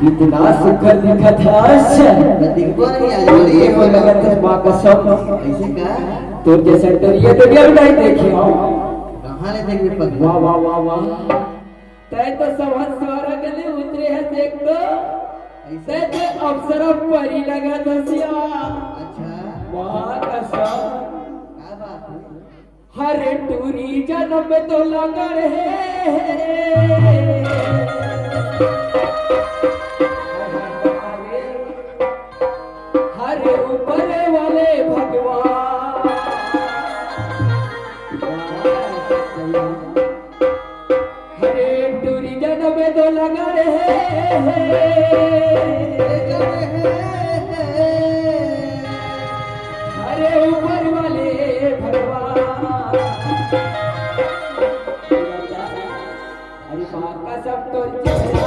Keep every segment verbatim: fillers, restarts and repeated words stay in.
कितना सुघर दिखत हस। मैं दिखबो नहीं आज, बड़ी ये हो लगत हस, माँ कसम। ऐसे का? तोर जैसा टोरिया दुनिया में नहीं देखे हँव। कहाँ ले देखबे पगला? वाह, वाह, वाह, वाह। तैं तो सभन स्वर्ग ले उतरे हस, देख तो। ऐसे? तैं तो अप्सरा परी लगत हस या। अच्छा। वाह, कसम। का बात है? हरे टूरी जनम तो लगन हे। हरे ऊपर वाले भगवान। हरे टूरी जनम तो लगन हे। अरे ऊपर वाले भगवान, अरे माँ कसम तोर चेहरा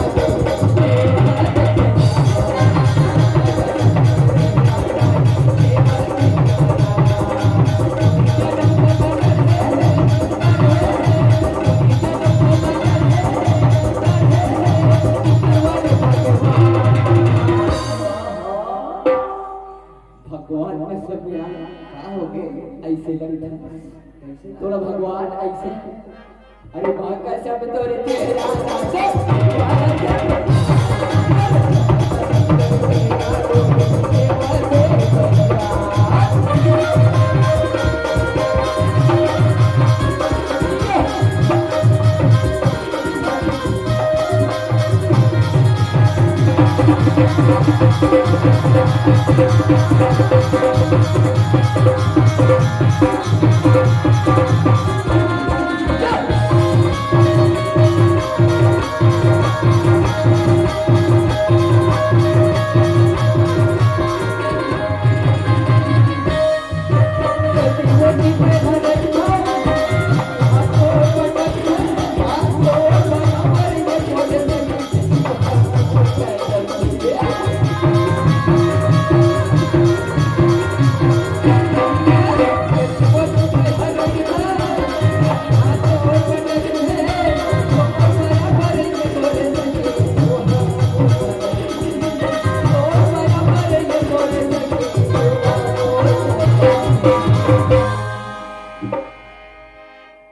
भगवान में सब मिला। का हो गे? ऐसे लगता है। कैसे? थोड़ा भगवान ऐसे। अरे वाह, कसम तोरे चेहरा से।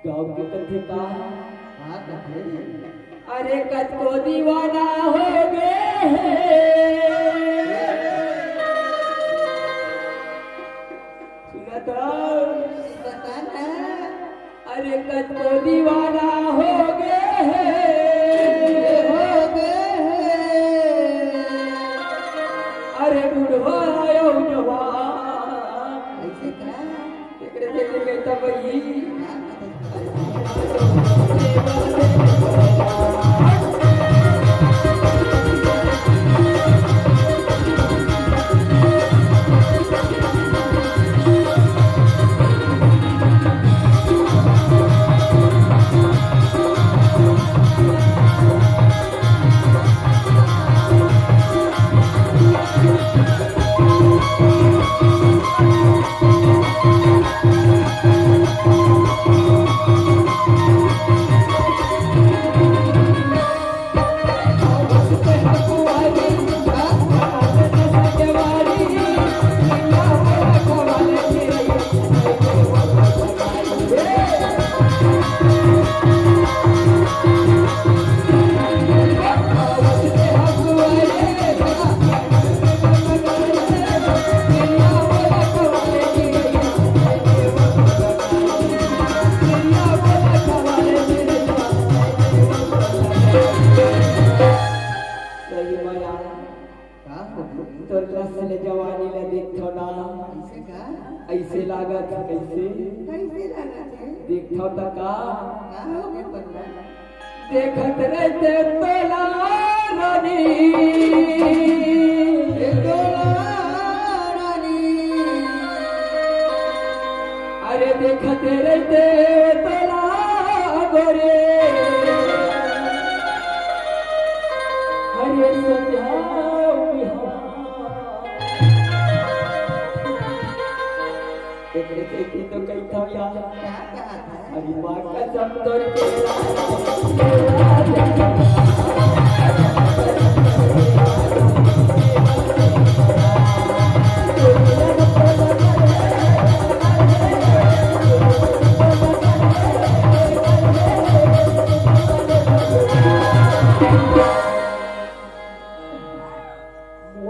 गाँव के कथे का? का कथे? अरे कतको दीवाना हो गे हे। सुनत हव? बता ना। अरे कतको दीवाना हो गे हे। हो गे हे। अरे बुढ़वा अउ जवान। ऐसे का? एकरे देखे गए तब ही। सही में यार। का हो गया? तोर नस्ल जवानी ला देखथव ना। ऐसे का? ऐसे लागत हे, कैसे? कैसे लागत हे? देखथव त का? का हो गया पगला? देखत रहिते तोला रानी। ए तोला रानी। अरे देखत रहिते तोला गोरे। अरे संझा बिहान। एक, एक, एक, एक तो कही था यार। अरे माँ कसम तोर के।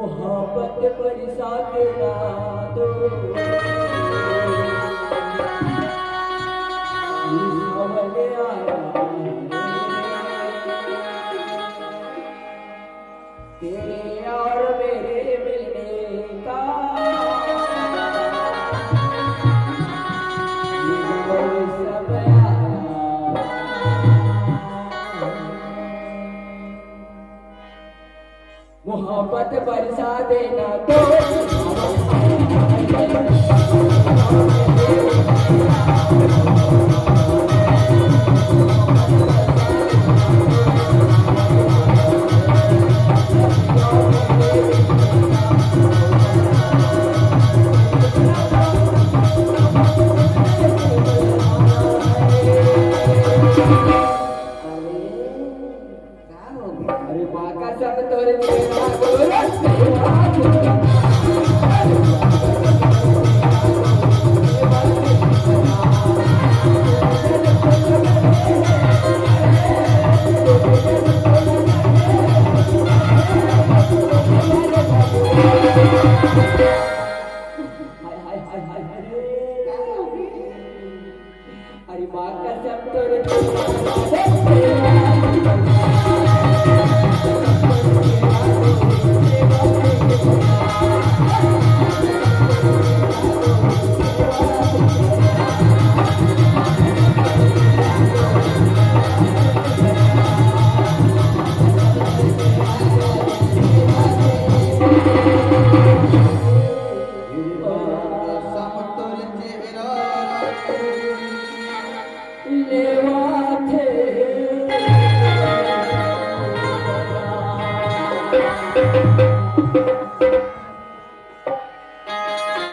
मोहब्बत बरसा के ना दो, सावन आया है, तेरे और मेरे मिलने का, ये मौसम आया। मोहब्बत बरसा देना तो। अरे माँ का सब तोरे चेहरा गोरस। हाय, हाय, हाय, हाय, हाय। अरे माँ कसम तोरे